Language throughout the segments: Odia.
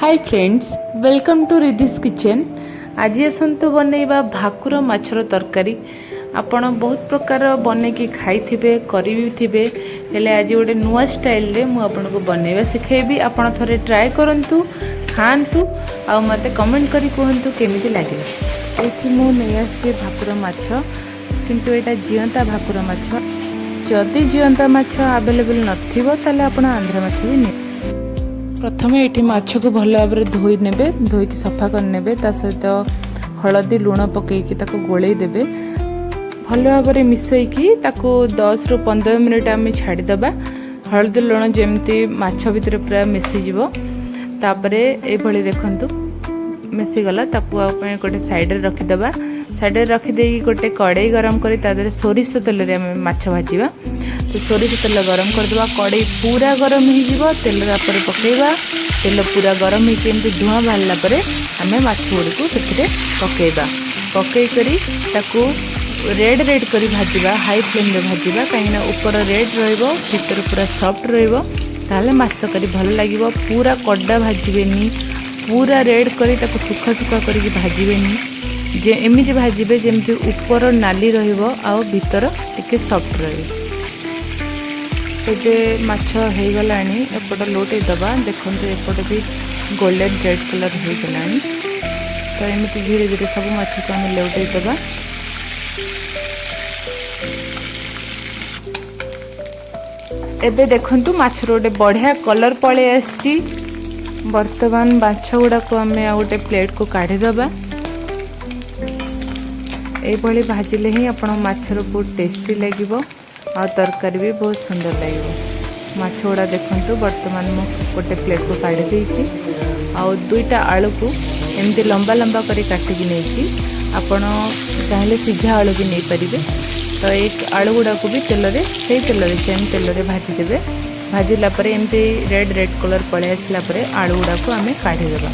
Hi friends, welcome to Ridhi's Kitchen. ଆଜି ଆସନ୍ତୁ ବନେଇବା ଭାକୁର ମାଛର ତରକାରୀ। ଆପଣ ବହୁତ ପ୍ରକାର ବନେଇକି ଖାଇଥିବେ, କରି ବି ଥିବେ, ହେଲେ ଆଜି ଗୋଟେ ନୂଆ ଷ୍ଟାଇଲରେ ମୁଁ ଆପଣଙ୍କୁ ବନେଇବା ଶିଖେଇବି। ଆପଣ ଥରେ ଟ୍ରାଏ କରନ୍ତୁ, ଖାଆନ୍ତୁ ଆଉ ମୋତେ କମେଣ୍ଟ କରି କୁହନ୍ତୁ କେମିତି ଲାଗିଲା। ଏଇଠି ମୁଁ ନେଇ ଆସିଛି ଭାକୁର ମାଛ, କିନ୍ତୁ ଏଇଟା ଜିଅନ୍ତା ଭାକୁର ମାଛ। ଯଦି ଜିଅନ୍ତା ମାଛ ଆଭେଲେବଲ୍ ନଥିବ, ତାହେଲେ ଆପଣ ଆନ୍ଧ୍ର ମାଛ ବି ନେବେ। ପ୍ରଥମେ ଏଠି ମାଛକୁ ଭଲ ଭାବରେ ଧୋଇ ନେବେ, ଧୋଇକି ସଫା କରିନେବେ। ତା ସହିତ ହଳଦୀ, ଲୁଣ ପକାଇକି ତାକୁ ଗୋଳେଇ ଦେବେ। ଭଲ ଭାବରେ ମିଶାଇକି ତାକୁ 10ରୁ 15 ମିନିଟ୍ ଆମେ ଛାଡ଼ିଦେବା, ହଳଦୀ ଲୁଣ ଯେମିତି ମାଛ ଭିତରେ ପୁରା ମିଶିଯିବ। ତାପରେ ଏଇଭଳି ଦେଖନ୍ତୁ, ମିଶିଗଲା। ତାକୁ ଆଉ ପାଇଁ ଗୋଟେ ସାଇଡ଼ରେ ରଖିଦେବା। ସାଇଡ଼ରେ ରଖିଦେଇକି ଗୋଟେ କଡ଼େଇ ଗରମ କରି ତା ଦେହରେ ସୋରିଷ ତେଲରେ ଆମେ ମାଛ ଭାଜିବା। ତ ସୋରିଷ ତେଲ ଗରମ କରିଦେବା। କଡ଼େଇ ପୁରା ଗରମ ହେଇଯିବ, ତେଲ ତାପରେ ପକାଇବା। ତେଲ ପୁରା ଗରମ ହେଇକି ଏମିତି ଧୂଆଁ ବାହାରିଲା ପରେ ଆମେ ମାଛ ଗୁଡ଼ିକୁ ସେଥିରେ ପକାଇବା। ପକାଇ କରି ତାକୁ ରେଡ଼୍ ରେଡ଼୍ କରି ଭାଜିବା, ହାଇ ଫ୍ଲେମ୍ରେ ଭାଜିବା, କାହିଁକିନା ଉପର ରେଡ଼୍ ରହିବ, ଭିତରେ ପୁରା ସଫ୍ଟ ରହିବ, ତାହେଲେ ମାଛ ତରକାରୀ ଭଲ ଲାଗିବ। ପୁରା କଡ଼ା ଭାଜିବେନି, ପୁରା ରେଡ଼୍ କରି ତାକୁ ଶୁଖା ଶୁଖା କରିକି ଭାଜିବେନି। ଯେ ଏମିତି ଭାଜିବେ ଯେମିତି ଉପର ନାଲି ରହିବ ଆଉ ଭିତର ଟିକେ ସଫ୍ଟ ରହିବ। ଏବେ ମାଛ ହେଇଗଲାଣି, ଏପଟ ଲୋଟେଇ ଦେବା। ଦେଖନ୍ତୁ, ଏପଟ ବି ଗୋଲ୍ଡେନ୍ ରେଡ଼୍ କଲର୍ ହେଇଗଲାଣି। ତ ଏମିତି ଧୀରେ ଧୀରେ ସବୁ ମାଛକୁ ଆମେ ଲେଉଟେଇ ଦେବା। ଏବେ ଦେଖନ୍ତୁ, ମାଛର ଗୋଟେ ବଢ଼ିଆ କଲର୍ ପଳେଇ ଆସିଛି। ବର୍ତ୍ତମାନ ମାଛ ଗୁଡ଼ାକୁ ଆମେ ଆଉ ଗୋଟେ ପ୍ଲେଟ୍କୁ କାଢ଼ିଦେବା। ଏଇଭଳି ଭାଜିଲେ ହିଁ ଆପଣ ମାଛର ବହୁତ ଟେଷ୍ଟି ଲାଗିବ ଆଉ ତରକାରୀ ବି ବହୁତ ସୁନ୍ଦର ଲାଗିବ। ମାଛ ଗୁଡ଼ା ଦେଖନ୍ତୁ, ବର୍ତ୍ତମାନ ମୁଁ ଗୋଟେ ପ୍ଲେଟ୍କୁ କାଢ଼ି ଦେଇଛି। ଆଉ ଦୁଇଟା ଆଳୁକୁ ଏମିତି ଲମ୍ବା ଲମ୍ବା କରି କାଟିକି ନେଇଛି। ଆପଣ ଚାହିଁଲେ ସିଝା ଆଳୁ ବି ନେଇପାରିବେ। ତ ଏଇ ଆଳୁ ଗୁଡ଼ାକୁ ବି ତେଲରେ, ସେଇ ତେଲରେ, ସେମ୍ ତେଲରେ ଭାଜିଦେବେ। ଭାଜିଲା ପରେ ଏମିତି ରେଡ଼୍ ରେଡ଼୍ କଲର୍ ପଳେଇ ଆସିଲା ପରେ ଆଳୁ ଗୁଡ଼ାକୁ ଆମେ କାଢ଼ିଦେବା।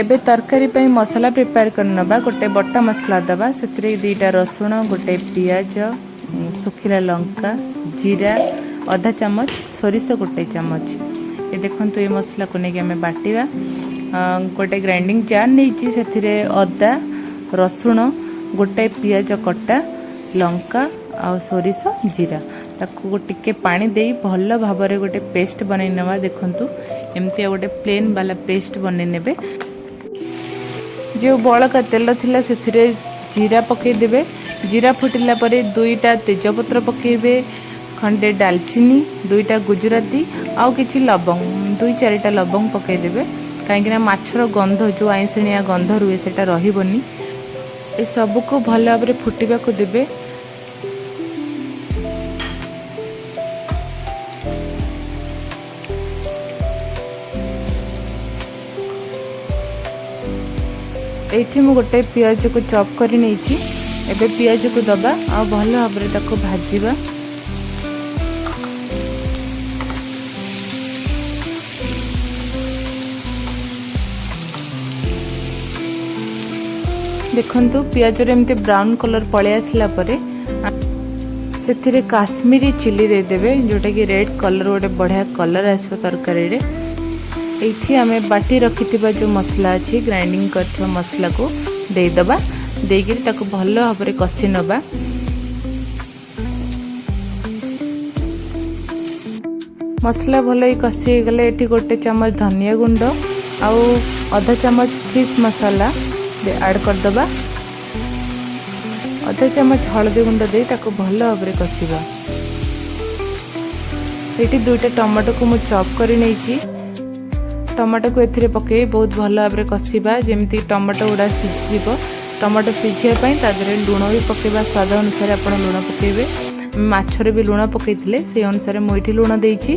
ଏବେ ତରକାରୀ ପାଇଁ ମସଲା ପ୍ରିପେୟାର କରିନେବା। ଗୋଟେ ବଟା ମସଲା ଦେବା। ସେଥିରେ ଦୁଇଟା ରସୁଣ, ଗୋଟେ ପିଆଜ, ଶୁଖିଲା ଲଙ୍କା, ଜିରା ଅଧା ଚାମଚ, ସୋରିଷ ଗୋଟେ ଚାମଚ। ଏ ଦେଖନ୍ତୁ, ଏ ମସଲାକୁ ନେଇକି ଆମେ ବାଟିବା। ଗୋଟେ ଗ୍ରାଇଣ୍ଡିଙ୍ଗ ଜାର୍ ନେଇଛି। ସେଥିରେ ଅଦା, ରସୁଣ, ଗୋଟେ ପିଆଜ କଟା, ଲଙ୍କା ଆଉ ସୋରିଷ, ଜିରା, ତାକୁ ଟିକେ ପାଣି ଦେଇ ଭଲ ଭାବରେ ଗୋଟେ ପେଷ୍ଟ ବନେଇ ନେବା। ଦେଖନ୍ତୁ, ଏମିତି ଆଉ ଗୋଟେ ପ୍ଲେନ୍ ବାଲା ପେଷ୍ଟ ବନେଇ ନେବେ। ଯେଉଁ ବଳକା ତେଲ ଥିଲା, ସେଥିରେ ଜିରା ପକାଇଦେବେ। ଜିରା ଫୁଟିଲା ପରେ ଦୁଇଟା ତେଜପତ୍ର ପକାଇବେ, ଖଣ୍ଡେ ଡାଲଚିନି, ଦୁଇଟା ଗୁଜୁରାତି ଆଉ କିଛି ଲବଙ୍ଗ, ଦୁଇ ଚାରିଟା ଲବଙ୍ଗ ପକାଇଦେବେ, କାହିଁକିନା ମାଛର ଗନ୍ଧ, ଯେଉଁ ଆଇଁଷିଣିଆ ଗନ୍ଧ ରୁହେ, ସେଇଟା ରହିବନି। ଏସବୁକୁ ଭଲ ଭାବରେ ଫୁଟିବାକୁ ଦେବେ। ଏଇଠି ମୁଁ ଗୋଟେ ପିଆଜକୁ ଚପ୍ କରି ନେଇଛି। ଏବେ ପିଆଜକୁ ଦେବା ଆଉ ଭଲ ଭାବରେ ତାକୁ ଭାଜିବା। ଦେଖନ୍ତୁ, ପିଆଜରେ ଏମିତି ବ୍ରାଉନ୍ କଲର୍ ପଳେଇ ଆସିଲା ପରେ ସେଥିରେ କାଶ୍ମୀରୀ ଚିଲି ଦେଇଦେବେ, ଯେଉଁଟାକି ରେଡ଼୍ କଲର୍, ଗୋଟେ ବଢ଼ିଆ କଲର୍ ଆସିବ ତରକାରୀରେ। ଏଇଠି ଆମେ ବାଟି ରଖିଥିବା ଯେଉଁ ମସଲା ଅଛି, ଗ୍ରାଇଣ୍ଡିଙ୍ଗ କରିଥିବା ମସଲାକୁ ଦେଇଦେବା। ଦେଇକିରି ତାକୁ ଭଲ ଭାବରେ କଷି ନେବା। ମସଲା ଭଲ ହେଇ କଷି ହେଇଗଲେ ଏଠି ଗୋଟେ ଚାମଚ ଧନିଆ ଗୁଣ୍ଡ ଆଉ ଅଧା ଚାମଚ ଫିସ୍ ମସଲା ଆଡ଼୍ କରିଦେବା। ଅଧା ଚାମଚ ହଳଦୀ ଗୁଣ୍ଡ ଦେଇ ତାକୁ ଭଲ ଭାବରେ କଷିବା। ଏଇଠି ଦୁଇଟା ଟମାଟୋକୁ ମୁଁ ଚପ୍ କରି ନେଇଛି। ଟମାଟୋକୁ ଏଥିରେ ପକାଇ ବହୁତ ଭଲ ଭାବରେ କଷିବା, ଯେମିତି ଟମାଟୋ ଗୁଡ଼ା ସିଝିଯିବ। ଟମାଟୋ ସିଝିବା ପାଇଁ ତା ଦେହରେ ଲୁଣ ବି ପକାଇବା। ସ୍ୱାଦ ଅନୁସାରେ ଆପଣ ଲୁଣ ପକାଇବେ। ମାଛରେ ବି ଲୁଣ ପକାଇଥିଲେ, ସେଇ ଅନୁସାରେ ମୁଁ ଏଇଠି ଲୁଣ ଦେଇଛି।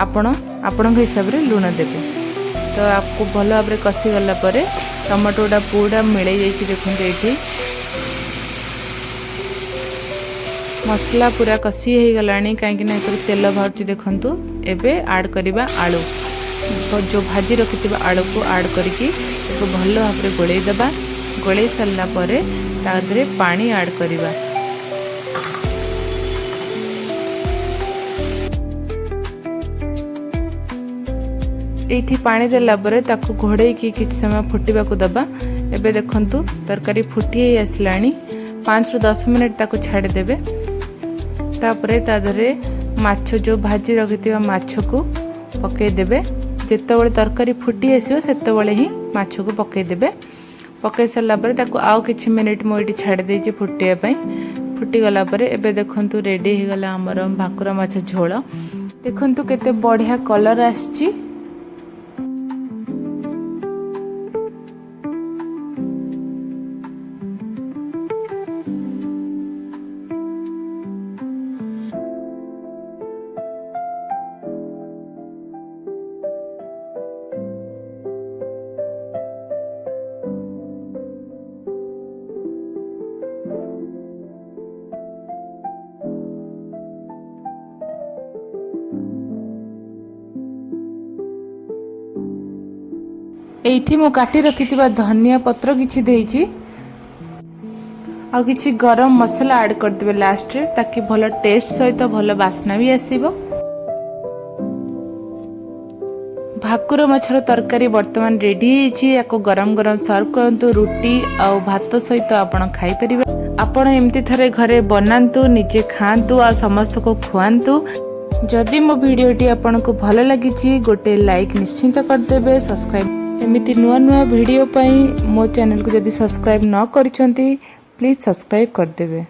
ଆପଣ ଆପଣଙ୍କ ହିସାବରେ ଲୁଣ ଦେବେ। ତ ଆକୁ ଭଲ ଭାବରେ କଷିଗଲା ପରେ ଟମାଟୋ ଗୁଡ଼ା ପୁରା ମିଳେଇ ଯାଇଛି। ଦେଖନ୍ତୁ, ଏଇଠି ମସଲା ପୁରା କଷି ହେଇଗଲାଣି, କାହିଁକିନା ଏଥିରୁ ତେଲ ବାହାରୁଛି। ଦେଖନ୍ତୁ, ଏବେ ଆଡ଼୍ କରିବା ଆଳୁ। ଯେଉଁ ଭାଜି ରଖିଥିବା ଆଳୁକୁ ଆଡ଼୍ କରିକି ତାକୁ ଭଲ ଭାବରେ ଗୋଳେଇ ଦେବା। ଗୋଳେଇ ସାରିଲା ପରେ ତା ଦେହରେ ପାଣି ଆଡ଼୍ କରିବା। ଏଇଠି ପାଣି ଦେଲା ପରେ ତାକୁ ଘୋଡ଼େଇକି କିଛି ସମୟ ଫୁଟିବାକୁ ଦେବା। ଏବେ ଦେଖନ୍ତୁ, ତରକାରୀ ଫୁଟି ହେଇ ଆସିଲାଣି। 5ରୁ 10 ମିନିଟ୍ ତାକୁ ଛାଡ଼ିଦେବେ। ତାପରେ ତା ଦେହରେ ମାଛ, ଯେଉଁ ଭାଜି ରଖିଥିବା ମାଛକୁ ପକାଇଦେବେ। ଯେତେବେଳେ ତରକାରୀ ଫୁଟି ଆସିବ, ସେତେବେଳେ ହିଁ ମାଛକୁ ପକାଇଦେବେ। ପକାଇ ସାରିଲା ପରେ ତାକୁ ଆଉ କିଛି ମିନିଟ୍ ମୁଁ ଏଇଠି ଛାଡ଼ି ଦେଇଛି ଫୁଟିବା ପାଇଁ। ଫୁଟିଗଲା ପରେ ଏବେ ଦେଖନ୍ତୁ, ରେଡ଼ି ହେଇଗଲା ଆମର ଭାକୁର ମାଛ ଝୋଳ। ଦେଖନ୍ତୁ, କେତେ ବଢ଼ିଆ କଲର୍ ଆସିଛି। ଏଇଠି ମୁଁ କାଟି ରଖିଥିବା ଧନିଆ ପତ୍ର କିଛି ଦେଇଛି ଆଉ କିଛି ଗରମ ମସଲା ଆଡ଼୍ କରିଦେବେ ଲାଷ୍ଟରେ, ତାକି ଭଲ ଟେଷ୍ଟ ସହିତ ଭଲ ବାସ୍ନା ବି ଆସିବ। ଭାକୁର ମାଛର ତରକାରୀ ବର୍ତ୍ତମାନ ରେଡ଼ି ହେଇଛି। ୟାକୁ ଗରମ ଗରମ ସର୍ଭ କରନ୍ତୁ। ରୁଟି ଆଉ ଭାତ ସହିତ ଆପଣ ଖାଇପାରିବେ। ଆପଣ ଏମିତି ଥରେ ଘରେ ବନାନ୍ତୁ, ନିଜେ ଖାଆନ୍ତୁ ଆଉ ସମସ୍ତଙ୍କୁ ଖୁଆନ୍ତୁ। ଯଦି ମୋ ଭିଡ଼ିଓଟି ଆପଣଙ୍କୁ ଭଲ ଲାଗିଛି, ଗୋଟେ ଲାଇକ୍ ନିଶ୍ଚିତ କରିଦେବେ। ସବସ୍କ୍ରାଇବ୍, ଏମିତି ନୂଆ ନୂଆ ଭିଡ଼ିଓ ପାଇଁ ମୋ ଚ୍ୟାନେଲକୁ ଯଦି ସବସ୍କ୍ରାଇବ୍ ନ କରିଛନ୍ତି, ପ୍ଲିଜ୍ ସବସ୍କ୍ରାଇବ୍ କରିଦେବେ।